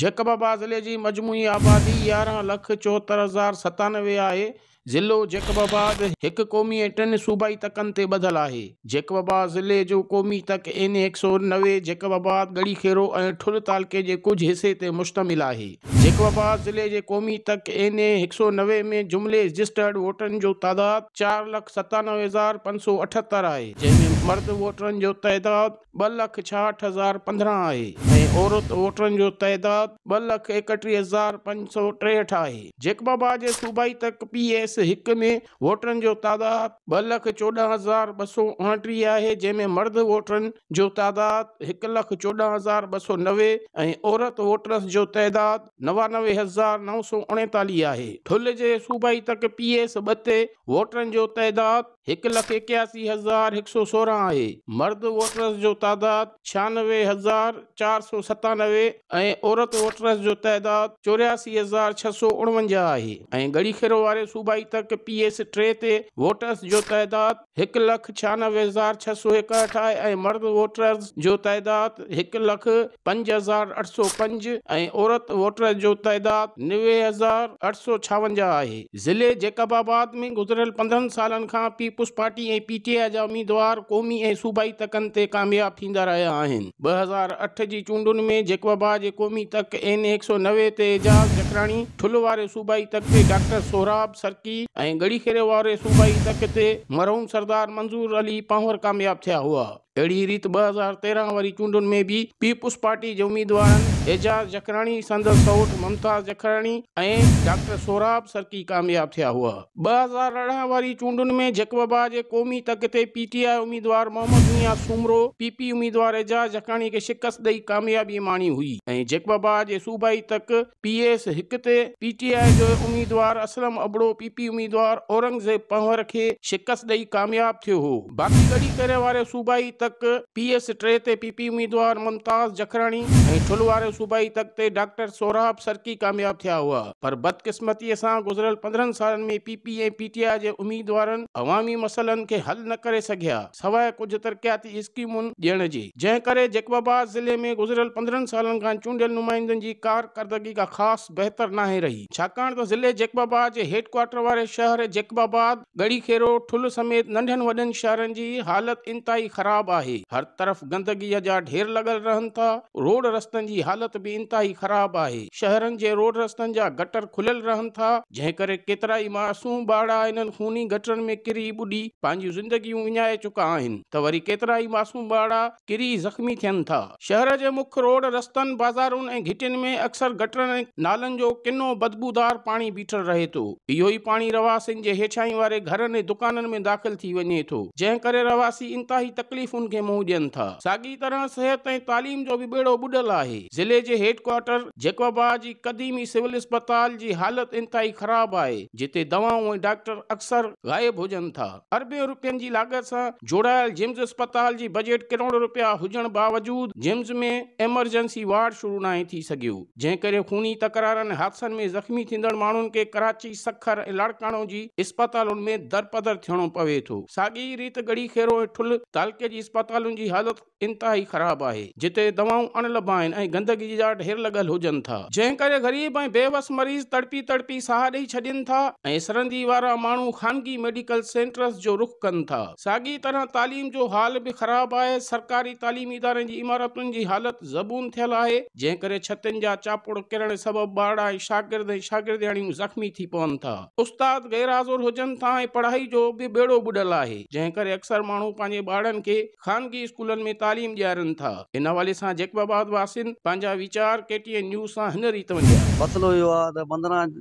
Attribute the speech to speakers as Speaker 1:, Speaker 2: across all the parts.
Speaker 1: Jacob آباد ضلعي جي مجموعي آبادي 11 لک 74,097 آهي. ضلعو جيڪب آباد هڪ قومي ۽ ٽن صوبائي تڪن تي ٻڌل آهي. جيڪب آباد ضلعي جو قومي تڪ اين اي 190 جيڪب آباد، ڳڙهي خيرو ۽ ٺل تعلقي جي ڪجهه حصي تي مشتمل آهي. جيڪب آباد ضلعي جي قومي تڪ اين اي 190 ۾ جملي رجسٽرڊ ووٽرن جو تعداد 4,97,578 آهي، جنهن ۾ مرد ووٽرن جو تعداد 2,66,015 آهي ۽ عورت ووٽرن جو تعداد 2,31,563 آهي. جيڪب آباد جي صوبائي تڪ پي ايس 1 ۾ ووٽرن جو تعداد 2,14,229 آهي، جنهن ۾ مرد ووٽرن جو تعداد 1,14,290 ۽ عورت ووٽرز جو تعداد 99,939 آهي. ٺل جي صوبائي تڪ پي ايس 2 تي ووٽرن جو تعداد 1,81,116 آهي، مرد ووٽرز جو تعداد 96,497 ۽ عورت ووٽرز جو تعداد 84,649 آهي ۽ ڳڙهي خيرو واري صوبائي تڪ پي ايس 3 تي ووٽرز جو تعداد 1,96,661 آهي ۽ مرد ووٽرز جو تعداد 1,05,805 ۽ عورت ووٽرز جو تعداد 90,856 آهي. ضلعي جيڪب آباد ۾ گذريل 15 سالن کان پيپلز پارٽي ۽ پي ٽي آء جا اميدوار قومي ۽ صوبائي تڪن تي ڪامياب ٿيندا رهيا آهن. 2008 جي چونڊن ۾ جيڪب آباد جي قومي تڪ اين اي 190 تي اعجاز جکراڻي، ٺل واري صوبائي تڪ تي ڊاڪٽر سهراب سرڪي ۽ ڳڙهي خيري واري صوبائي تڪ تي مرحوم سردار منظور علي پنهور ڪامياب ٿيا هئا. اهڙي ريت 2013 واري چونڊن ۾ به پيپلز پارٽي جي اميدوارن اعجاز جکراڻي، سندس سئوٽ ممتاز جکراڻي ۽ ڊاڪٽر سهراب سرڪي ڪامياب ٿيا هئا. 2018 واري چونڊن ۾ جيڪب آباد جي قومي تڪ تي پي ٽي آء اميدوار محمد ميان سومرو پي پي اميدوار اعجاز جکراڻي کي شڪست ڏئي ڪاميابي ماڻي هئي ۽ جيڪب آباد جي صوبائي تڪ پي ايس 1 تي پي ٽي آء جو اميدوار اسلم ابڙو پي پي اميدوار اورنگزيب پنهور کي شڪست ڏئي ڪامياب ٿيو هو. باقي ڳڙهي خيري واري صوبائي تڪ پي ايس 3 تي پي پي اميدوار ممتاز جکراڻي ۽ ٺل واري صوبائي تڪ تي ڊاڪٽر سهراب سرڪي ڪامياب ٿيا هئا پر بدقسمتي سان گذريل 15 سالن ۾ P P ۽ P T I جي اميدوارن عوامي مسئلن کي حل نه ڪري سگهيا. سواء ڪجهه ترقياتي اسڪيمن ڏيڻ جي، جنهن ڪري جيڪب آباد ضلعي ۾ گذريل 15 سالن کان چونڊيل نمائندن جي ڪارڪردگي ڪا خاص بهتر ناهي رهي، ڇاڪاڻ ته ضلعي جيڪب آباد جي هيڊ ڪوارٽر واري شهر جيڪب آباد، ڳڙهي خيرو، ٺل سميت ننڍن وڏن شهرن جي حالت انتهائي خراب آهي، هر طرف گندگي جا ڍير لڳل رهن ٿا، روڊ رستن جي حالت به انتهائي خراب آهي، شهرن جي روڊ رستن جا گٽر کليل رهن ٿا، جنهن ڪري ڪيترائي معصوم ٻارڙا انهن خوني گٽرن ۾ ڪري ٻڏي پنهنجيون زندگيون وڃائي چڪا آهن ته وري ڪيترائي معصوم ٻارڙا ڪري زخمي ٿين ٿا. شهر جي مک روڊ، رستن، بازارن ۽ گهٽين ۾ اڪثر گٽرن ۽ نالن جو ڪنو بدبودار پاڻي بيٺل رهي ٿو. اهو ئي پاڻي رهواسين جي هيٺاهين واري گهرن ۽ دڪانن ۾ داخل ٿي وڃي ٿو، جنهن ڪري رهواسي انتهائي تڪليفن کي منهن ڏين ٿا. ساڳي طرح صحت ۽ تعليم جو به ٻيڙو ٻڏل آهي. ضلعي جي هيڊ ڪوارٽر جيڪب آباد جي قديمي سول اسپتال جي حالت انتهائي خراب آهي، جتي دوائون ۽ ڊاڪٽر اڪثر غائب هجن ٿا. اربين روپين جي لاڳت سان جوڙايل جمز اسپتال جي بجيٽ ڪروڙ روپيا هجڻ باوجود جمز ۾ ايمرجنسي وارڊ شروع ناهي ٿي سگهيو، جنهن ڪري خوني تڪرارن ۽ حادثن ۾ زخمي ٿيندڙ ماڻهن کي ڪراچي، سکر ۽ لاڙڪاڻو جي اسپتالن ۾ درپدر ٿيڻو پوي ٿو. ساڳي ئي ريت ڳڙهي خيرو ۽ ٺل تعلقي جي اسپتالن جي حالت انتهائي خراب آهي، جتي دوائون اڻلڀ آهن ۽ گندگي جا ڍير لڳل هجن ٿا، جنهن ڪري غريب ۽ بي وس مريض تڙپي تڙپي ساهه ڏئي ڇڏين ٿا ۽ سرندي وارا ماڻهو خانگي ميڊيڪل سينٽرز جو رخ ڪن ٿا. ساڳي طرح تعليم جو حال به خراب آهي، سرڪاري تعليمي ادارن جي عمارتن جي حالت زبون ٿيل آهي، جنهن ڪري ڇتين جا چاپڙ ڪرڻ سبب ٻارڙا ۽ شاگرد ۽ شاگردياڻيون زخمي ٿي پون ٿا. استاد غير حاضر هجن ٿا ۽ پڙهائي جو به ٻيڙو ٻڏل آهي، جنهن ڪري اڪثر ماڻهو پنهنجي ٻارڙن کي خانگي اسڪولن ۾ تعليم ڏيارين ٿا. ان حوالي سان جيڪب آباد واسين پنهنجا ويچار ڪي ٽي اين نيوز سان هن ريت ونڊيا.
Speaker 2: مسئلو اهو آهي ته 15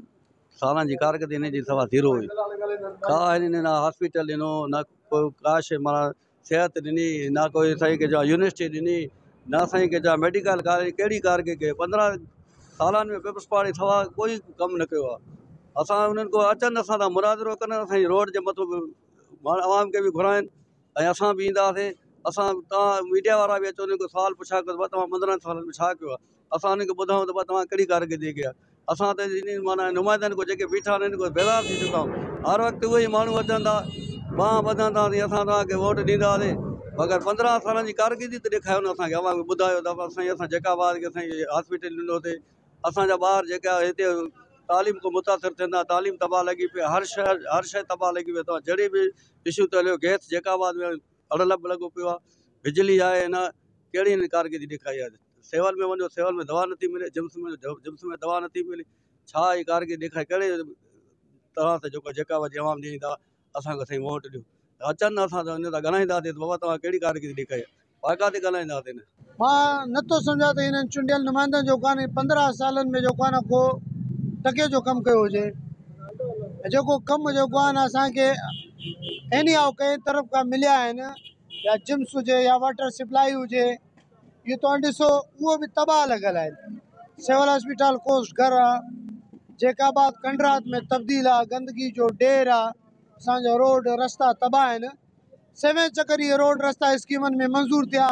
Speaker 2: سالن جي ڪارڪردگي هن جي سوا زيرو هئي. ڪا هن نه هاسپيٽل ڏنو نه ڪو ڪا شي معنيٰ صحت ڏني نه ڪوئي سائين کي جو يونيورسٽي ڏني نه سائين کي جو ميڊيڪل ڪاليج ڪهڙي ڪارڪردگي ڪئي 15 سالن ۾ پيپلز پارٽي سوا ڪوئي ڪم نه ڪيو آهي. اسان انهن کان اچن اسان سان مناظرو ڪن اسان جي روڊ جي مٿو عوام کي به گهرائن ۽ اسان به اينداسين اسان توهان ميڊيا وارا به اچو انهن کان سوال پڇا ڪيو ته توهان 15 سالن ۾ ڇا ڪيو آهي اسان انهن کي ٻڌايون ته توهان ڪهڙي ڪارڪردگي ڪئي آهي اسان ته انهن معنيٰ نمائندن کان جيڪي بيٺا آهن انهن کان بيزار ٿي چڪا آهيون هر وقت اهي ئي ماڻهو اچن ٿا ٻانهن ٻڌن ٿا اسان توهان کي ووٽ ڏينداسين مگر 15 سالن جي ڪارڪردگي ته ڏيکاريو نه اسان کي عوام کي ٻڌايو ته سائين اسان جيڪب آباد کي سائين هاسپيٽل ڏنوسي. اسان جا ٻار جيڪا هتي تعليم کان متاثر ٿين ٿا، تعليم تباهه لڳي پئي، هر شيء هر شيء تباهه لڳي پئي. توهان جهڙي به اشو تي هليو، گئس جيڪب آباد ۾ اڻلڀ لڳو پيو آهي، بجلي آهي نه. ڪهڙي هن ڪارڪردگي ڏيکاري آهي؟ سول ۾ وڃو، سول ۾ دوا نٿي ملي، جمس ۾ وڃو، جمس ۾ دوا نٿي ملي. ڇا هي ڪارڪردگي ڏيکاري؟ ڪهڙي طرح سان جيڪو جيڪب آباد جي عوام ڏيندا اسان کي سائين ووٽ ڏيو؟ اچن نه، اسان ته ان سان ڳالهائينداسين ته بابا توهان ڪهڙي ڪارڪردگي ڏيکاري آهي، باقاعدي ڳالهائينداسين.
Speaker 3: مان نٿو سمجهان ته هنن چونڊيل نمائندن جو ڪانه 15 سالن ۾ جيڪو آهي نه ڪو ٽڪي جو ڪم ڪيو هجي. جيڪو ڪم جيڪو آهي نه اسان کي ايني هائو ڪنهن طرف کان مليا آهن، يا جمس هجي يا واٽر سپلائي هجي، اهو توهان ڏسو اهو به تباهه لڳل آهن. سول هاسپيٽال ڪوسٽ گهر آهي، جيڪب آباد کنڊرات ۾ تبديل آهي، گندگي جو ڍير آهي. اسان جا روڊ رستا تباهه آهن. سوين چڪر اهي روڊ رستا اسڪيمن ۾ منظور ٿيا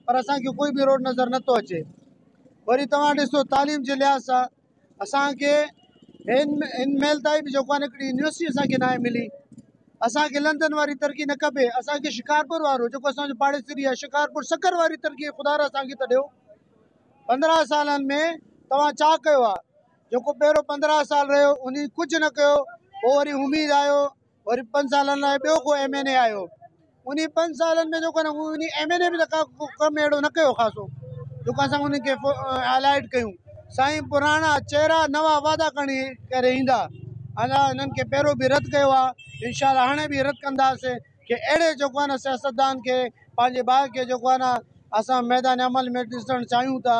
Speaker 3: پر اسان کي ڪوئي به روڊ نظر نٿو اچي. وري توهان ڏسو تعليم جي لحاظ سان اسان کي هن هن مهل تائين به جيڪو آهي هڪڙي يونيورسٽي اسان کي ناهي ملي. اسان کي لندن واري ترقي نه کپي، اسان کي شڪارپور وارو جيڪو اسان جو پاڙيسري آهي شڪارپور سکر واري ترقي خدا را اسان کي ته ڏيو. 15 سالن ۾ توهان ڇا ڪيو آهي؟ جيڪو پهريون 15 سال رهيو انهي ڪجهه نه ڪيو، پوء وري اميد آيو، وري 5 سالن لاء ٻيو ڪو ايم اين اي آيو، انهي 5 سالن ۾ جيڪو نه انهي ايم اين اي به ته ڪو ڪم اهڙو نه ڪيو خاصو جيڪو اسان انهن کي هائلائيٽ ڪيون. سائين پراڻا چهرا نوان وعدا کڻي ڪري ايندا، اڃا انهن کي پهريون به رد ڪيو آهي، انشاء الله هاڻي به رد ڪنداسين ڪي اهڙي جيڪو آهي نه سياستدان کي پنهنجي ڀاء کي جيڪو آهي نه اسان ميدان عمل ۾ ڏسڻ چاهيون ٿا،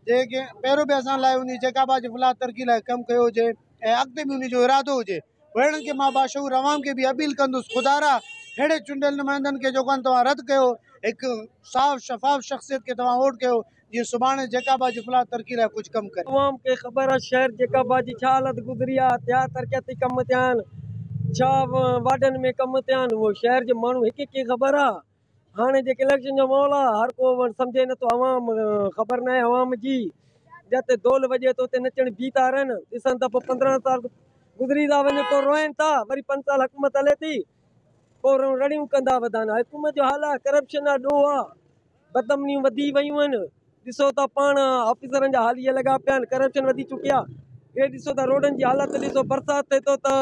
Speaker 3: جيڪي پهريون به اسان لاء انهي جيڪب آباد جي فلاح ترقي لاء ڪم ڪيو هجي ۽ اڳتي به انهي جو ارادو هجي. اهڙن کي مان باشعور عوام کي به اپيل ڪندس خدارا اهڙي چونڊيل نمائندن کي جيڪو توهان رد ڪيو، هڪ صاف شفاف شخصيت کي توهان ووٽ ڪيو جيئن سڀاڻي جيڪب آباد جي فلاح ترقي لاء ڪجهه ڪم ڪري.
Speaker 4: عوام کي خبر آ شهر جيڪب آباد جي ڇا حالت گذري آ، ڇا ترقياتي ڪم ٿيا آهن، ڇا وارڊن ۾ ڪم ٿيا آهن، اهو شهر جي ماڻهو هڪ هڪ کي خبر آ. هاڻي جيڪي اليڪشن جو ماحول آ هر ڪو سمجهي نٿو، عوام خبر ناهي عوام جي، جتي دول وڄي ٿو اتي نچڻ بي ٿا رهن. ڏسن ته پوء 15 سال گذري ٿا وڃن پوء روئن ٿا، وري 5 سال حڪومت هلي ٿي پوء رڙيون ڪندا وڌن. حڪومت جو حال آ ڪرپشن آ، ڏوهه آ، بدامنيون وڌي ويون آهن. ڏسو ته پاڻ آفيسرن جا حال اهي لڳا پيا آهن، ڪرپشن وڌي چڪي آ. هي ڏسو ته روڊن جي حالت ڏسو، برسات ٿئي ٿو ته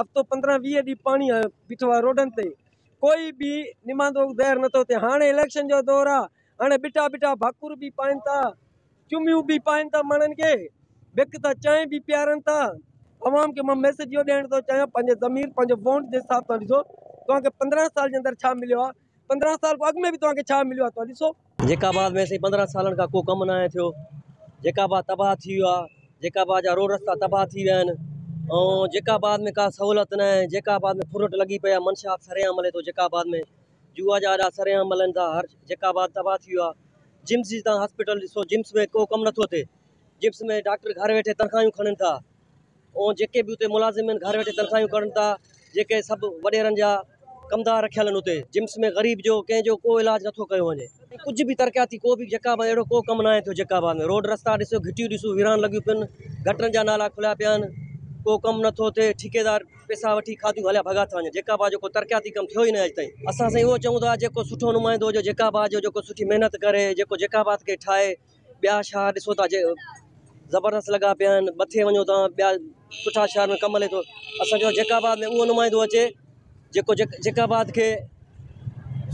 Speaker 4: هفتو 15 20 ڏينهن پاڻي بيٺو آ روڊن تي، ڪوئي به نمائندو ظاهر نٿو ٿئي. هاڻي اليڪشن جو دور آ، هاڻي ٻٽا ٻٽا ڀاڪر به پائن ٿا، چميون به پائن ٿا، ماڻهن کي بک ٿا چانهه به پيارن ٿا. عوام کي مان ميسيج اهو ڏيڻ ٿو چاهيان پنهنجي ضمير پنهنجي ووٽ جي حساب سان ڏسو توهان کي 15 سال جي اندر ڇا مليو آ، 15 سال کان اڳ ۾ به توهان کي ڇا مليو آ توهان ڏسو.
Speaker 5: جيڪب آباد ۾ سائين 15 سالن کان ڪو ڪم ناهي ٿيو، جيڪب آباد تباهه ٿي ويو آهي، جيڪب آباد جا روڊ رستا تباهه ٿي ويا آهن ۽ جيڪب آباد ۾ ڪا سهولت ناهي، جيڪب آباد ۾ ڦرلٽ لڳي پئي آهي، منشيات سرعام هلي ٿو جيڪب آباد ۾ جوا جا اڏا سرعام هلن ٿا، هر جيڪب آباد تباهه ٿي ويو آهي. جمس جي تان هاسپيٽل ڏسو جمس ۾ ڪو ڪم نٿو ٿئي، جمس ۾ ڊاڪٽر گهر ويٺي تنخواهيون کڻن ٿا ۽ جيڪي به اتي ملازم آهن گهر ويٺي تنخواهيون کڻن ٿا، جيڪي سڀ وڏيرن جا ڪمدار رکيل آهن اتي جمس ۾ غريب جو ڪنهن جو ڪو علاج نٿو ڪيو وڃي، ڪجهه به ترقياتي ڪو به جيڪب آباد اهڙو ڪو ڪم ناهي ٿيو جيڪب آباد ۾ روڊ رستا ڏسو گهٽيون ڏسو ويران لڳيون پين گٽرن جا نالا کليا پيا آهن ڪو ڪم نٿو ٿئي ٺيڪيدار پئسا وٺي کاڌيون هليا ڀڳا ٿا وڃن جيڪب آباد جو ڪو ترقياتي ڪم ٿيو ئي ناهي اڄ تائين. اسان سائين اهو چئون ٿا جيڪو سٺو نمائندو هجي جيڪب آباد جو جيڪو سٺي محنت ڪري جيڪو جيڪب آباد کي ٺاهي ٻيا شهر ڏسو ٿا جي زبردست لڳا پيا آهن مٿي وڃو ٿا ٻيا سٺا شهر ۾ ڪم هلي ٿو اسان چئون جيڪب آباد ۾ اهو نمائندو اچي جيڪو جيڪب آباد کي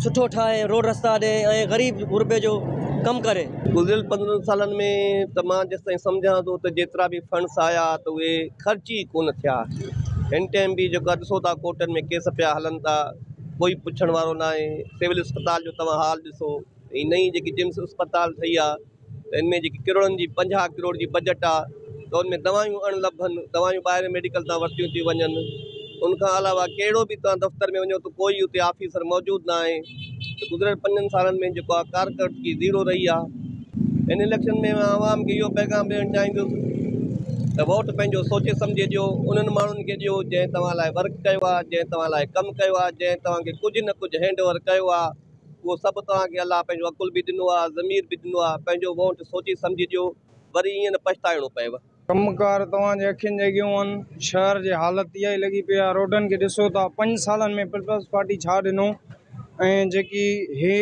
Speaker 5: سٺو ٺاهي روڊ رستا ڏي ۽ غريب غربي جو ڪم ڪري.
Speaker 6: گذريل 15 سالن ۾ ته مان جيستائين سمجهان ٿو ته جيترا به فنڊس آيا ته اهي خرچ ئي ڪونه ٿيا. هن ٽائيم به جيڪو ڏسو ٿا ڪورٽن ۾ ڪيس پيا هلن ٿا ڪوئي پڇڻ وارو ناهي. سول اسپتال جو توهان حال ڏسو. هي نئين جيڪي جمس اسپتال ٺهي آ ته ان ۾ جيڪي ڪروڙن جي 50 ڪروڙ جي بجيٽ آ ته ان ۾ دوائيون اڻ لڀ آهن، دوائيون ٻاهرين ميڊيڪل تان ورتيون ٿيون وڃن. ان کان علاوه ڪهڙو به توهان دفتر ۾ وڃو ته ڪوئي اتي آفيسر موجود نه آهي ته گذريل 5 سالن ۾ جيڪو آ ڪارڪردگي زيرو رهي آ. هن اليڪشن ۾ مان عوام کي اهو پيغام ڏيڻ چاهيندس ته ووٽ پنهنجو سوچي سمجهي ڏيو، انهن ماڻهن کي ڏيو جنهن توهان لاء ورڪ ڪيو آ، جنهن توهان لاء ڪم ڪيو آ، جنهن توهان کي ڪجهه نه ڪجهه هينڊ اوور ڪيو آ. اهو سڀ توهان کي الله پنهنجو عقل به ڏنو آهي، ضمير به ڏنو آهي، پنهنجو ووٽ سوچي سمجهي ڏيو، وري ائين نه پڇتائڻو پئيو.
Speaker 7: ڪم ڪار توهان جي اکين جي اڳيون آهن، شهر جي حالت اها ئي لڳي پئي آهي، روڊن کي ڏسو ٿا، 5 سالن ۾ پيپلز پارٽي ڇا ڏنو ۽ جيڪي هي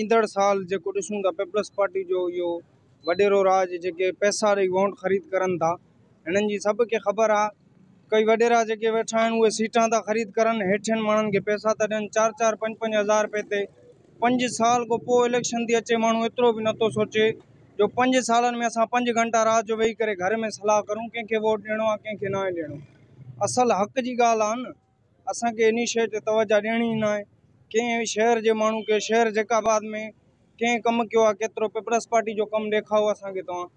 Speaker 7: ايندڙ سال جيڪو ڏسون ٿا پيپلز پارٽي جو اهو وڏيرو راڄ جيڪي پئسا ڏئي ووٽ خريد ڪرن ٿا، هنن جي سڀ کي خبر آ. ڪئي وڏيرا جيڪي ويٺا آهن اهي سيٽان ٿا خريد ڪرن، هيٺين ماڻهن کي پئسا ٿا ڏين چار چار پنج پنج هزار رپئي تي. پنج سال کان پوء اليڪشن ٿي اچي، ماڻهو ايترو به نٿو سوچي جو پنج سالن ۾ اسان پنج گهنٽا رات جو ويهي ڪري گهر ۾ صلاح ڪرون ڪنهن کي ووٽ ڏيڻو آ ڪنهن کي ناهي ڏيڻو. اصل حق جي ڳالهه آ نه، اسان کي انهي شيء تي توجه ڏيڻي ئي ناهي. ڪنهن شهر جي ماڻهو کي شهر جيڪب آباد ۾ ڪنهن ڪم ڪيو آ ڪيترو پيپلز پارٽي جو ڪم ڏيکاؤ اسان کي توهان.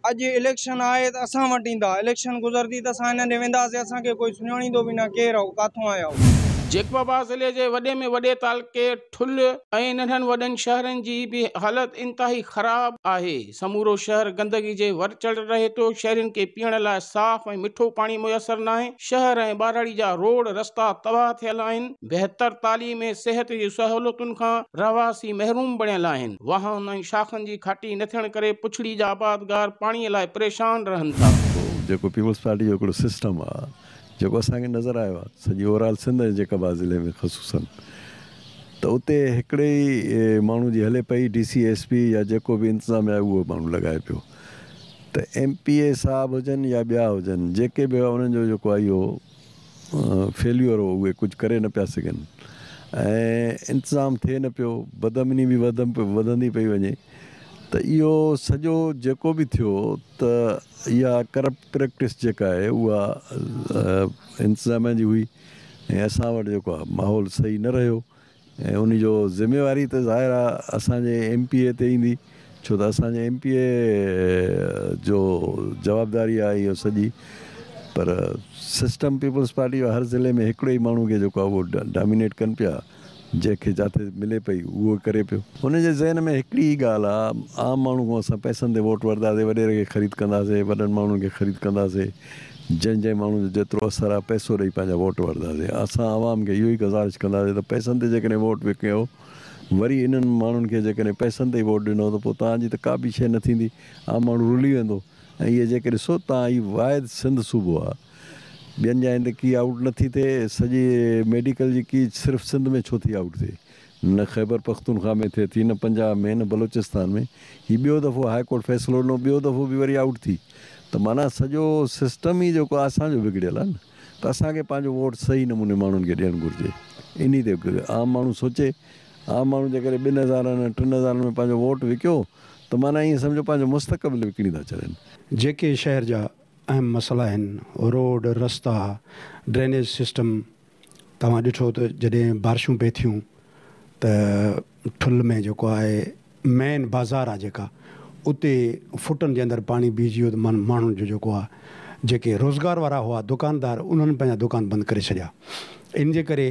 Speaker 7: اڄ اليڪشن آهي ته اسان وٽ ايندا، اليڪشن گذرندي ته اسان هنن ڏي وينداسين، اسان کي ڪوئي سڃاڻيندو به نه، ڪير آهو، ڪاٿون آيا آهو.
Speaker 1: جيڪب آباد ضلعي جي وڏي ۾ وڏي تعلقي ٺل ۽ ننڍن وڏن شهرن جي به حالت انتهائي خراب آهي، سمورو شهر گندگي جي ور چڙهيل رهي ٿو، شهرين کي پيئڻ لاء صاف ۽ مٺو پاڻي ميسر ناهي، شهر ۽ ٻهراڙي جا روڊ رستا تباهه ٿيل آهن، بهتر تعليم ۽ صحت جي سهولتن کان رهواسي محروم بڻيل آهن، واهن ۽ شاخن جي کاٽي نه ٿيڻ ڪري پڇڙي جا آبادگار پاڻي لاء پريشان رهن ٿا.
Speaker 8: جيڪو پيپلز پارٽي جو هڪڙو سسٽم آ جيڪو اسان کي نظر آيو آ سڄي اوور آل سنڌ ۽ جيڪب آباد ضلعي ۾ خصوصن ته اتي هڪڙي ئي ماڻهو جي هلي پئي ڊي سي ايس پي يا جيڪو به انتظاميا آهي اهو ماڻهو لڳائي پيو ته ايم پي اي صاحب هجن يا ٻيا هجن جيڪي به هئا انهن جو جيڪو آهي اهو فيليور هو اهي ڪجهه ڪري نه پيا سگهن ۽ انتظام ٿئي نه پيو بدامني به وڌندي پئي وڃي ته اهو سڄو جيڪو به ٿيو ته اها ڪرپٽ پريڪٽس جيڪا آهي اها انتظاميا جي هئي ۽ اسان وٽ جيڪو آهي ماحول صحيح نه رهيو ۽ ان جو ذميواري ته ظاهر آهي اسان جي ايم پي اي تي ايندي ڇو ته اسان جي ايم پي اي جو جوابداري آهي اهو سڄي پر سسٽم پيپلز پارٽي جو هر ضلعي ۾ هڪڙو ئي ماڻهو کي جيڪو آهي اهو ڊامينيٽ ڪن پيا. جنهن کي جاٿي ملي پئي اهو ڪري پيو. هن جي ذهن ۾ هڪڙي ئي ڳالهه آ، عام ماڻهو کان اسان پئسن تي ووٽ وٺنداسين، وڏيري کي خريد ڪنداسين، وڏن ماڻهن کي خريد ڪنداسين، جنهن جنهن ماڻهو جو جيترو اثر آ پئسو ڏئي پنهنجا ووٽ وٺنداسين. اسان عوام کي اهو ئي گذارش ڪنداسين ته پئسن تي جيڪڏهن ووٽ وڪيو وري انهن ماڻهن کي جيڪڏهن پئسن تي ئي ووٽ ڏنو ته پوء توهان جي ته ڪا به شيء نه ٿيندي، عام ماڻهو رلي ويندو ۽ اهي جيڪي ڏسو توهان هي واحد سنڌ صوبو آ، ٻين جاين تي ڪي آئوٽ نه ٿي ٿئي، سڄي ميڊيڪل جي ڪي صرف سنڌ ۾ ڇو ٿي آئوٽ ٿئي؟ نه خيبرپختونخوا ۾ ٿئي ٿي، نه پنجاب ۾، نه بلوچستان ۾، هي ٻيو دفعو هاء ڪورٽ فيصلو ڏنو، ٻيو دفعو به وري آئوٽ ٿي ته معنيٰ سڄو سسٽم ئي جيڪو آهي اسان جو بگڙيل آهي نه ته اسان کي پنهنجو ووٽ صحيح نموني ماڻهن کي ڏيڻ گهرجي انهي تي عام ماڻهو سوچي، عام ماڻهو جيڪڏهن ٻن هزارن ۽ ٽن هزارن ۾ پنهنجو ووٽ وڪيو ته معنيٰ ائين سمجهو پنهنجو مستقبل وڪڻي ٿا ڇڏين.
Speaker 9: جيڪي شهر جا اهم مسئلا آهن، روڊ، رستا، ڊرينيج سسٽم، توهان ڏٺو ته جڏهن بارشون پئي ٿيون ته ٺل ۾ جيڪو آهي مين بازار آهي جيڪا اتي فٽن جي اندر پاڻي بيهجي ويو ته ماڻهن جو جيڪو آهي جيڪي روزگار وارا هئا دڪاندار انهن پنهنجا دڪان بند ڪري ڇڏيا ان جي ڪري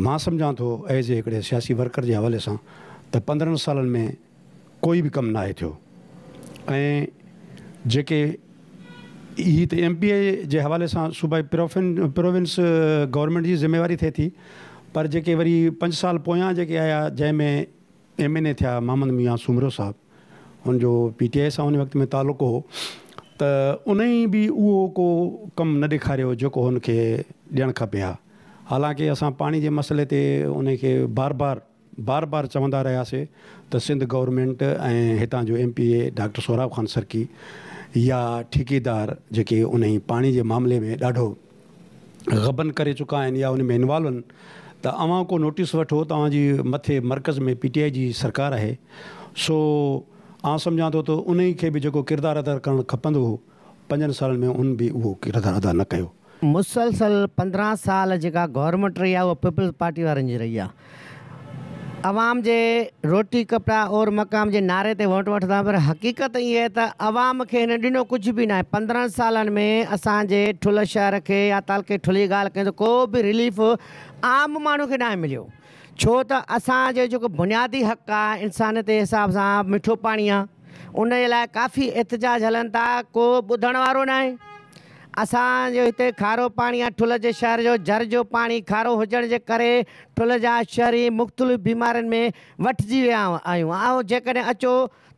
Speaker 9: مان سمجهان ٿو ايز اي هڪڙي سياسي ورڪر جي حوالي سان ته 15 سالن ۾ ڪوئي به ڪم ناهي ٿيو ۽ جيڪي هي ته ايم پي اي جي حوالي سان صوبائي پروونس گورنمينٽ جي ذميواري ٿئي ٿي پر جيڪي وري پنج سال پويان جيڪي آيا جنهن ۾ ايم اين اي ٿيا محمد ميان سومرو صاحب ان جو پي ٽي آء سان ان وقت ۾ تعلق هو ته انهي به اهو ڪو ڪم نه ڏيکاريو جيڪو هن کي ڏيڻ کپي ها حالانڪه اسان پاڻي جي مسئلي تي ان کي بار بار بار بار چوندا رهياسي ته سنڌ گورنمينٽ ۽ هتان جو M P A doctor Sohrab Khan Sarki يا ٺيڪيدار جيڪي انهي پاڻي جي معاملي ۾ ڏاڍو غبن ڪري چڪا آهن يا ان ۾ انوالو آهن ته اوهان ڪو نوٽيس وٺو توهان جي مٿي مرڪز ۾ پي ٽي آء جي سرڪار آهي سو آئون سمجهان ٿو ته انهي کي به جيڪو ڪردار ادا ڪرڻ کپندو هو پنجن سالن ۾ ان به اهو ڪردار ادا نه ڪيو.
Speaker 10: مسلسل 15 سال جيڪا گورنمينٽ رهي آهي اها پيپلز پارٽي وارن جي رهي آهي. عوام جي روٽي ڪپڙا اور مقام جي نعري تي ووٽ وٺندا پر حقيقت ائين آهي ته عوام کي هنن ڏنو ڪجهه به ناهي. 15 سالن ۾ اسان جي ٺل شهر کي يا تعلقي ٺل جي ڳالهه ڪيون ته ڪو به رليف عام ماڻهو کي ناهي مليو ڇو ته اسان جو جيڪو بنيادي حق آهي انسانيت جي حساب سان مٺو پاڻي آهي ان جي لاء ڪافي احتجاج هلن ٿا ڪو ٻڌڻ وارو ناهي. اسان جو هتي کارو پاڻي آ ٺل جي شهر جو جر جو پاڻي کارو هجڻ جي ڪري ٺل جا شهري مختلف بيمارين ۾ وٺجي ويا آهيون ۽ جيڪڏهن اچو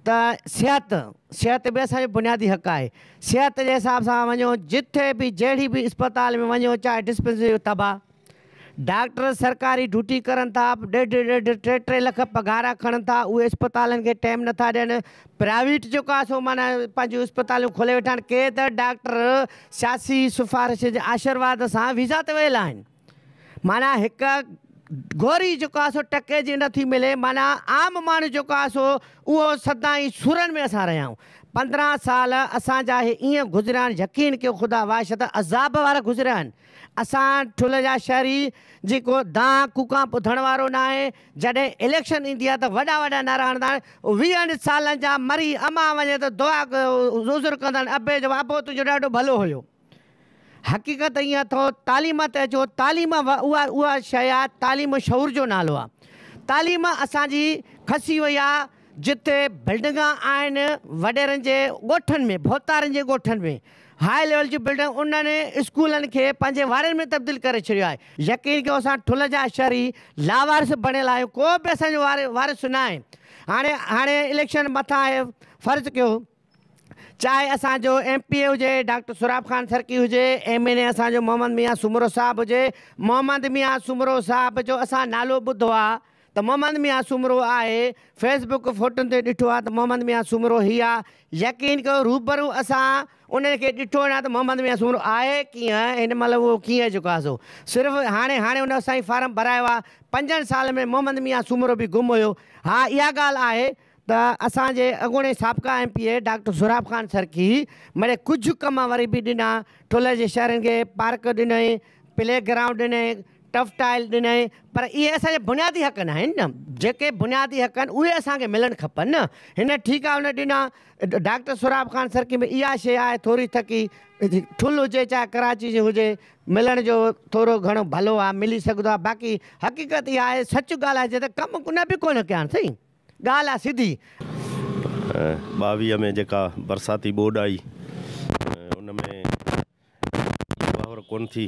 Speaker 10: ته صحت صحت به اسان جو بنيادي حق آهي صحت جي حساب سان وڃو جٿي به جهڙي به اسپتال ۾ وڃو چاهي ڊسپينسري تباهه. ڊاڪٽر سرڪاري ڊيوٽي ڪرن ٿا، ڏيڍ ڏيڍ ٽي ٽي لک پگهارا کڻن ٿا، اهي اسپتالن کي ٽيم نٿا ڏين، پرائيويٽ جيڪو آهي سو معنيٰ پنهنجون اسپتالون کولي ويٺا آهن، ڪي ته ڊاڪٽر سياسي سفارش جي آشرواد سان ويزا تي ويل آهن، معنيٰ هڪ گوري جيڪو آهي سو ٽڪي جي نٿي ملي، معنيٰ عام ماڻهو جيڪو آهي سو اهو سدائين سورن ۾ اسان رهيا آهيون، 15 سال اسان جا اهي ائين گذريا آهن، يقين ڪيو خدا واهه ته عذاب وارا گذريا آهن. اسان ٺل جا شهري جي ڪو دانهن ڪوڪان ٻڌڻ وارو ناهي، جڏهن اليڪشن ايندي آهي ته وڏا وڏا نعرا هڻندا آهن، ويهن سالن جا مري امان وڃي ته دعا عذر ڪندا آهن ابي جو ابو تنهنجو ڏاڍو ڀلو هيو. حقيقت ائين اٿو تعليم تي اچو تعليم اها اها شيء آهي تعليم شعور جو نالو آهي تعليم اسان جي کسي وئي آهي جتي بلڊنگان آهن وڏيرن جي ڳوٺن ۾ ڀوتارن جي ڳوٺن ۾ هاء ليول جون بلڊنگ انهن اسڪولن کي پنهنجي وارن ۾ تبديل ڪري ڇڏيو آهي. يقين ڪيو اسان ٺل جا شهري لاوارث بڻيل آهيون ڪو به اسان جو وارث ناهي. هاڻي هاڻي اليڪشن مٿان آهي فرض ڪيو چاهي اسان جو ايم پي اي هجي ڊاڪٽر سهراب خان سرڪي هجي ايم اين اي اسان جو محمد ميان سومرو صاحب هجي محمد ميان سومرو صاحب جو اسان نالو ٻڌو آهي ته محمد ميان سومرو آهي، فيس بڪ فوٽن تي ڏٺو آهي ته محمد ميان سومرو هي آ، يقين ڪيو روبرو اسان انهن کي ڏٺو نه آهي ته محمد ميان سومرو آهي ڪيئن، هن مهل اهو ڪيئن جيڪو آهي سو صرف هاڻي هاڻي ان سائين فارم ڀرايو آهي، پنجن سالن ۾ محمد ميان سومرو به گم هيو، ها اها ڳالهه آهي ته اسان جي اڳوڻي سابقه M P A doctor Sohrab Khan Sarki مڙئي ڪجهه ڪم وري به ڏنا، ٺلهه جي شهرين کي پارڪ ڏنائين، پلي گرائونڊ ڏنائين، ٽف ٽائل ڏنائين پر اهي اسان جا بنيادي حق ناهن نه جيڪي بنيادي حق آهن اهي اسان کي ملڻ کپن نه هن ٺيڪ آهي هن ڏنا ڊاڪٽر سهراب خان سرڪي ۾ اها شيء آهي ٿوري ٿڪي ٺل هجي چاهي ڪراچي جي هجي ملڻ جو ٿورو گهڻو ڀلو آهي ملي سگهندو آهي باقي حقيقت اها آهي سچ ڳالهائجي ته ڪم نه به ڪونه ڪيا آهن سائين ڳالهه آهي سڌي.
Speaker 11: 22 ۾ جيڪا برساتي ٻوڏ آئي ان ۾ واهر ڪونه ٿي،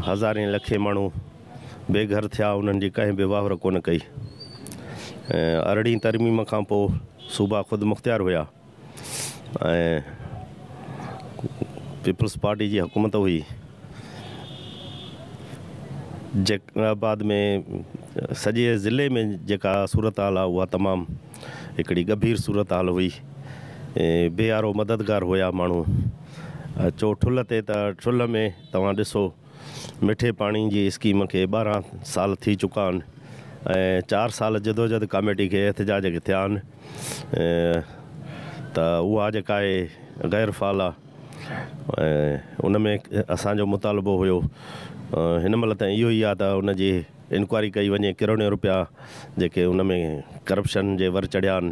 Speaker 11: هزارين لکين ماڻهو بي گهر ٿيا، انهن جي ڪنهن به واهر ڪونه ڪئي. ارڙهين ترميم کان پوء صوبا خود مختيار هيا ۽ پيپلز پارٽي جي حڪومت هئي. جيڪب آباد ۾ سڄي ضلعي ۾ جيڪا صورتحال آهي اها تمام هڪڙي ڳنڀير صورتحال هئي. بي يارو مددگار هيا ماڻهو. اچو ٺلهه تي ته ٺلهه ۾ توهان ڏسو مٺي پاڻي جي اسڪيم کي 12 سال ٿي چڪا آهن ۽ 4 سال جدوجهد ڪاميٽي کي احتجاج کي ٿيا آهن ته اها جيڪا آهي غير فعال آهي ۽ ان ۾ اسان جو مطالبو هيو هن مهل تائين اهو ئي آهي ته ان جي انڪوائري ڪئي وڃي ڪروڙين روپيا جيڪي ان ۾ ڪرپشن جي ور چڙهيا آهن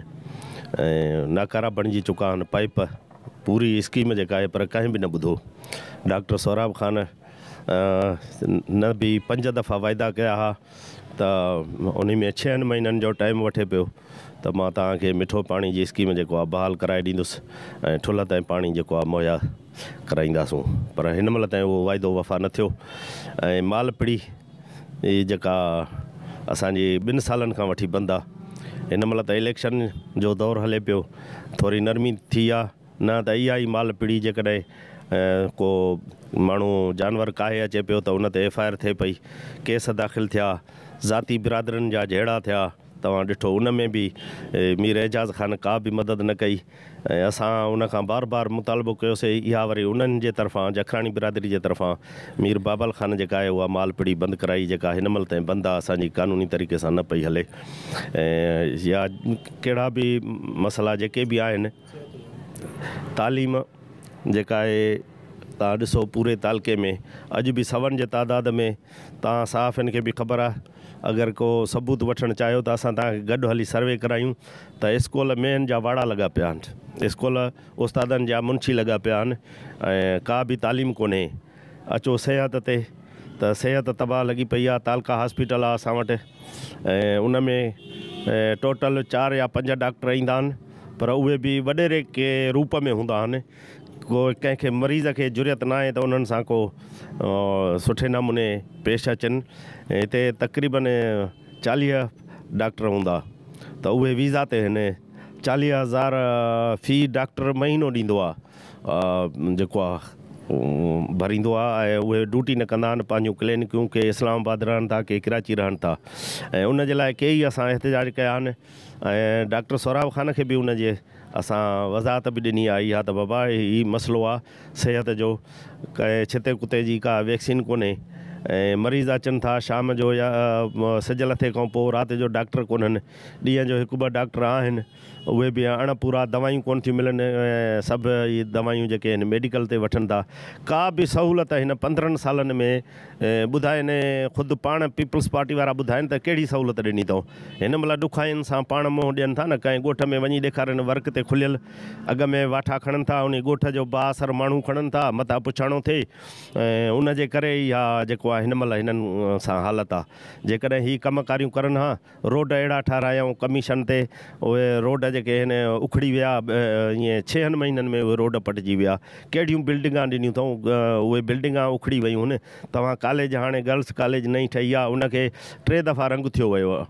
Speaker 11: ۽ ناڪارا بڻجي چڪا آهن پائپ پوري اسڪيم جيڪا آهي پر ڪنهن به نه ٻڌو ڊاڪٽر سهراب خان نه به 5 دفعا واعدا ڪيا ها ته انهي ۾ 6 مهينن جو ٽائيم وٺي پيو ته مان توهان کي مٺو پاڻي جي اسڪيم جيڪو آهي بحال ڪرائي ڏيندس ۽ ٺلهه تائين پاڻي جيڪو آهي مهيا ڪرائينداسون پر هن مهل تائين اهو واعدو وفا نه ٿيو ۽ مال پڙي جيڪا اسان جي 2 سالن کان وٺي بند آ هن مهل ته اليڪشن جو دور هلي پيو ٿوري نرمي ٿي آ نه ته اها ئي مال پڙي جيڪڏهن ڪو ماڻهو جانور ڪاهي اچي پيو ته ان تي ايف I R ٿئي پئي ڪيس داخل ٿيا ذاتي برادرين جا جهيڙا ٿيا توهان ڏٺو ان ۾ به مير اعجاز خان ڪا به مدد نه ڪئي ۽ اسان ان کان بار بار مطالبو ڪيوسي اها وري انهن جي طرفان جکراڻي برادري جي طرفان مير بابل خان جيڪا آهي اها مال پڙي بند ڪرائي جيڪا هن مهل تائين بند آهي اسان جي قانوني طريقي سان نه پئي هلي ۽ يا ڪهڙا به مسئلا جيڪي به آهن تعليم جيڪا آهي توهان ڏسو پوري تعلقي ۾ اڄ به سون جي تعداد ۾ توهان صحافين کي به خبر آهي اگر ڪو ثبوت وٺڻ چاهيو ته اسان توهان کي گڏ هلي سروي ڪرايون ته اسڪول مينهن جا واڙا لڳا پيا آهن، اسڪول استادن جا منشي لڳا پيا آهن ۽ ڪا به تعليم ڪونهي. اچو صحت تي ته صحت تباهه لڳي پئي آهي، تعلقه هاسپيٽل آهي اسان وٽ ۽ ان ۾ ٽوٽل 4 يا 5 ڊاڪٽر ايندا آهن پر اهي به وڏيري ڪي روپ ۾ هوندا آهن. ڪو ڪنهن کي مريض کي جرئت ناهي ته انهن سان ڪو سٺي نموني پيش اچن. هتي تقريبن 40 ڊاڪٽر هوندا ته اهي ويزا تي هن 40,000 في ڊاڪٽر مهينو ڏيندو آ جيڪو آ ڀريندو آهي ۽ اهي ڊيوٽي نه ڪندا آهن پنهنجون ڪلينڪون ڪي اسلام آباد رهن ٿا ڪي ڪراچي رهن ٿا ۽ ان جي لاء ڪيئي اسان احتجاج ڪيا آهن ۽ ڊاڪٽر سهراب خان کي به ان جي اسان وضاحت به ڏني آهي اها ته بابا هي مسئلو آهي صحت جو ڪنهن ڇتي ڪتي جي ڪا ويڪسين ڪونهي ۽ مريض اچن ٿا شام جو يا سج لٿي کان پوء رات جو ڊاڪٽر ڪونهن ڏينهن جو هڪ ٻه ڊاڪٽر آهن اهي به اڻ پورا دوائيون ڪونه ٿيون ملن ۽ سڀ اهي دوائيون جيڪي آهن ميڊيڪل تي وٺن ٿا ڪا به سهولت هن 15 سالن ۾ ٻڌائين خود پاڻ پيپلز پارٽي وارا ٻڌائين ته ڪهڙي سهولت ڏني اٿئون هن مهل ڏکاين سان پاڻ منهن ڏين ٿا نه ڪنهن ڳوٺ ۾ وڃي ڏيکارين ورڪ تي کليل اڳ ۾ واٺا کڻن ٿا انهي ڳوٺ جو بااثر ماڻهو کڻن ٿا متان پڇاڻو ٿئي ۽ ان جي ڪري اها جيڪو آهي هن مهل هنن سان حالت آهي جيڪڏهن هي ڪم ڪاريون ڪرن ها روڊ اهڙا ٺهرايائون ڪميشن تي اهي روڊ جيڪي آهن اکڙي ويا ائين ڇهن مهينن ۾ اهي روڊ پٽجي ويا ڪهڙيون بلڊنگان ڏنيون اٿئون اهي بلڊنگان اکڙي ويون آهن توهان ڪاليج هاڻي گرلس ڪاليج نئين ٺهي آهي ان کي ٽي دفعا رنگ ٿيو ويو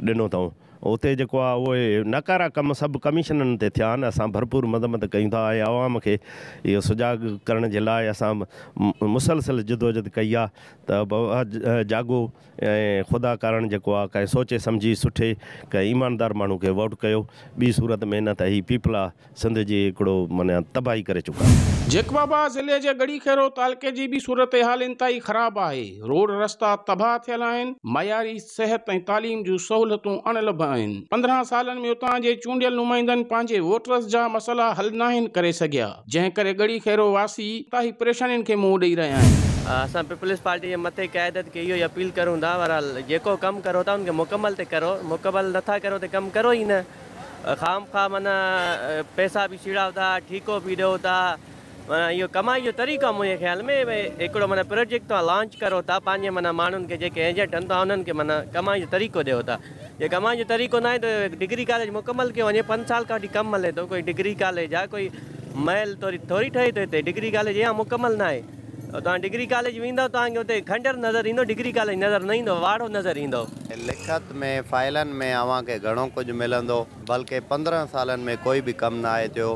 Speaker 11: ڏنو اٿئون اتي جيڪو آهي اهي ناڪارا ڪم سڀ ڪميشنن تي ٿيا آهن اسان ڀرپور مذمت ڪيون ٿا ۽ عوام کي اهو سجاڳ ڪرڻ جي لاء اسان مسلسل جدوجھد ڪئي آهي ته بابا جاڳو ۽ خدا ڪارڻ جيڪو آ ڪنهن سوچي سمجهي سٺي ڪنهن ايماندار ماڻهو کي ووٽ ڪيو ٻي صورت ۾ نه ته هي پيپلا سنڌ جي هڪڙو معنيٰ تباهي ڪري چڪا آهن.
Speaker 1: جيڪب آباد ضلعي جي ڳڙهي خيرو تعلقي جي به صورتحال انتهائي خراب آهي، روڊ رستا تباهه ٿيل آهن، معياري صحت ۽ تعليم جون سهولتون اڻلڀ آهن، 15 سالن ۾ اتان جي چونڊيل نمائندن پنهنجي ووٽرز جا مسئلا حل ناهن ڪري سگهيا. جنهن ڪري ڳڙهي خيرو واسي انتهائي پريشانين کي منهن ڏئي رهيا آهن.
Speaker 12: اسان پيپلز پارٽي جي مٿي قيادت کي اهو ئي اپيل ڪرون ٿا بهرحال جيڪو ڪم ڪرو ٿا ان کي مڪمل تي ڪرو مڪمل نٿا ڪرو ته ڪم ڪرو ئي نه خام خواه معنيٰ پئسا به سيڙايو ٿا ٺيڪو به ڏيو ٿا معنيٰ اهو ڪمائي جو طريقو آهي منهنجي خيال ۾ هڪڙو معنيٰ پروجيڪٽ توهان لانچ ڪرو ٿا پنهنجي معنيٰ ماڻهن کي جيڪي ايجنٽ آهن توهان انهن کي معنيٰ ڪمائي جو طريقو ڏيو ٿا جي ڪمائي جو طريقو ناهي ته ڊگري ڪاليج مڪمل ڪيو وڃي پنج سال کان وٺي ڪم هلي ٿو ڪوئي ڊگري ڪاليج آهي ڪوئي محل ٿوري ٿوري ٺهي ٿو هتي ڊگري ڪاليج اڃا مڪمل ناهي توهان ڊگري ڪاليج ويندؤ توهان کي اتي کنڊر نظر ايندو ڊگري ڪاليج نظر نه ايندو واڙو نظر ايندو.
Speaker 13: لکت ۾ فائلن ۾ اوهان کي گهڻو ڪجهه ملندو بلڪه 15 سالن ۾ ڪوئي به ڪم ناهي ٿيو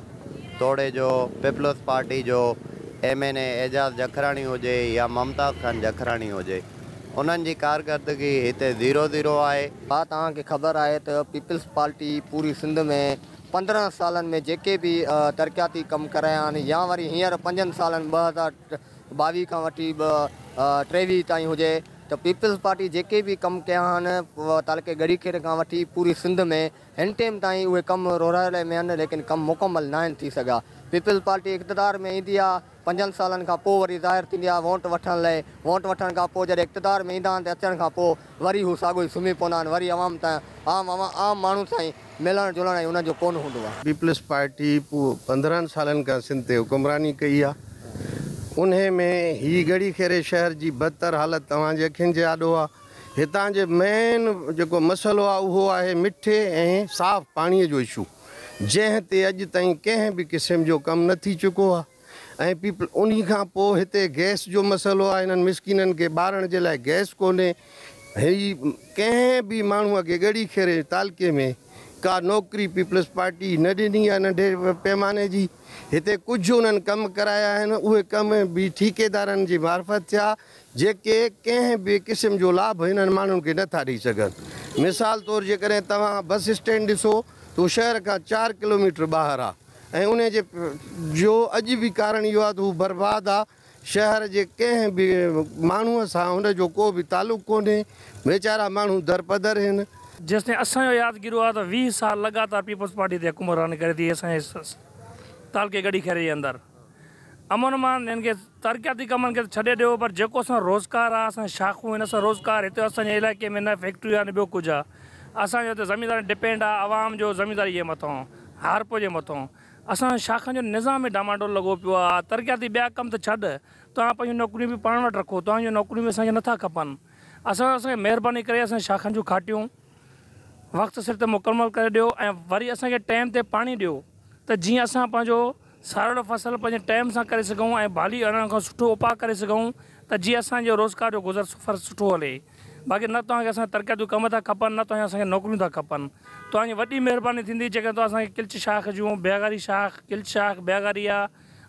Speaker 13: توڙي جو پيپلز پارٽي جو M N A Ejaz Jakhrani هجي يا ممتاز خان جکراڻي هجي انهن جي ڪارڪردگي هتي زيرو زيرو آهي.
Speaker 14: ها توهان کي خبر آهي ته پيپلز پارٽي پوري سنڌ ۾ 15 سالن ۾ جيڪي به ترقياتي ڪم ڪرايا آهن يا وري هينئر پنجن سالن 2022 کان وٺي 23 تائين هجي ته پيپلز پارٽي جيڪي به ڪم ڪيا آهن تعلقي ڳڙهي خيري کان وٺي پوري سنڌ ۾ هن ٽيم تائين اهي ڪم رورايل ۾ آهن ليڪن ڪم مڪمل ناهن ٿي سگهيا پيپلز پارٽي اقتدار ۾ ايندي آهي پنجن سالن کان پوء وري ظاهر ٿيندي آهي وونٽ وٺڻ لئه. وونٽ وٺڻ کان پوء جڏهن اقتدار ۾ ايندا آهن ته اچڻ کان پوء وري هو ساڳو ئي سمهي پوندا آهن وري عوام تان عام عام ماڻهن سان ئي ملڻ جلڻ ۽ انهن جو ڪونه هوندو آهي.
Speaker 15: پيپلز پارٽي 15 سالن کان سنڌ تي حڪمراني ڪئي آهي انهي ۾ هي ڳڙهي خيري شهر جي بدتر حالت توهان جي اکين جي آڏو آهي هتان جي مين جيڪو مسئلو آهي اهو آهي مٺي ۽ صاف پاڻي جو اشو جنهن تي اڄ تائين ڪنهن به قسم جو ڪم نه ٿي چڪو آهي. ۽ پيپل انهي کان پوء هتي گئس جو مسئلو آهي هنن مسڪينن کي ٻارڻ جي لاء گئس ڪونهي هي ڪنهن به ماڻهو کي ڳڙهي خيري تعلقي ۾ ڪا نوڪري پيپلز پارٽي نه ڏني آهي ننڍي پيماني جي هتي ڪجهه انهن ڪم ڪرايا آهن اهي ڪم به ٺيڪيدارن جي معرفت ٿيا جيڪي ڪنهن به قسم جو لاڀ هنن ماڻهن کي نه ٿا ڏئي سگهن مثال طور جيڪڏهن توهان بس اسٽينڊ ڏسو ته اهو شهر کان 4 ڪلوميٽر ٻاهر آهي ۽ انهي جي جو اڄ به ڪارڻ اهو آهي ته هو برباد آ، شهر جي ڪنهن به ماڻهوء سان هن جو ڪو به تعلق ڪونهي، ويچارا ماڻهو درپدر هن.
Speaker 16: جيستائين اسان جو يادگيرو آ ته 20 سال لڳاتار پيپلز پارٽي هتي حڪمراني ڪري ٿي اسان جي تعلقي ڳڙهي خيري جي اندر امن امان هن کي ترقياتي ڪمن کي ته ڇڏي ڏيو پر جيڪو اسان جو روزگار آ اسان جي شاخون آهن اسان روزگار هتي اسان جي علائقي ۾ نه فيڪٽريون آ نه ٻيو ڪجهه آ اسان جو هتي زميندارن ڊپينڊ آ عوام جو زمينداري جي مٿان. هارپو جي مٿون اسان شاخن جو نظام ئي ڊانواڊول لڳو پيو آ، ترقياتي ٻيا ڪم ته ڇڏ، توهان پنهنجون نوڪريون به پاڻ وٽ رکو، توهان جون نوڪريون به اسان کي نٿا کپن، اسان اسان کي مهرباني ڪري اسان شاخن جون کاٽيون وقت سر تي مڪمل ڪري ڏيو ۽ وري اسان کي ٽائيم تي پاڻي ڏيو ته جيئن اسان پنهنجو ساريل فصل پنهنجي ٽائيم سان ڪري سگهون ۽ ڀالي اڻڻ کان سٺو اپاء ڪري سگهون ته جيئن اسان جو روزگار جو گذر سفر سٺو هلي. باقي نه توهان کي اسان جا ترقياتي ڪم ٿا کپن نه توهان جون اسان کي نوڪريون ٿا کپن. توهان جي وڏي مهرباني ٿيندي جيڪڏهن توهان اسان کي ڪلچ شاخ جون بيغاري شاخ، ڪلچ شاخ بيغاري آ،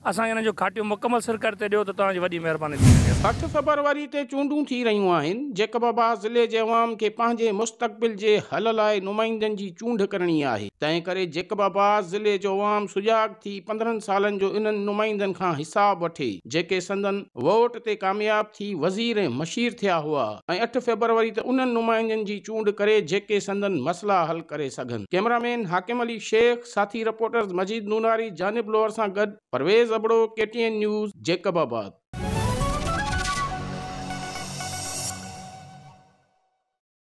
Speaker 16: اسان کي انهن جون کاٽيون مڪمل سر ڪري تي ڏيو ته توهان جي وڏي مهرباني ٿيندي.
Speaker 1: 8 فيبروري تي چونڊون ٿي رهيون آهن، جيڪب آباد ضلعي جي عوام کي پنهنجي مستقبل جي حل لاء نمائندن جي چونڊ ڪرڻي آهي، تنهن ڪري جيڪب آباد ضلعي جو عوام سجاڳ ٿي 15 سالن جو انهن نمائندن کان حساب وٺي، جيڪي سندن ووٽ تي ڪامياب ٿي وزير ۽ مشير ٿيا هئا ۽ 8 فيبروري تي انهن نمائندن جي چونڊ ڪري جيڪي سندن مسئلا حل ڪري سگهن. ڪئميرامين حاڪم علي شيخ، ساٿي رپورٽرز مجيد نوناري، جانب لوهر سان گڏ Parvez Abro, K T N news, Jacobabad.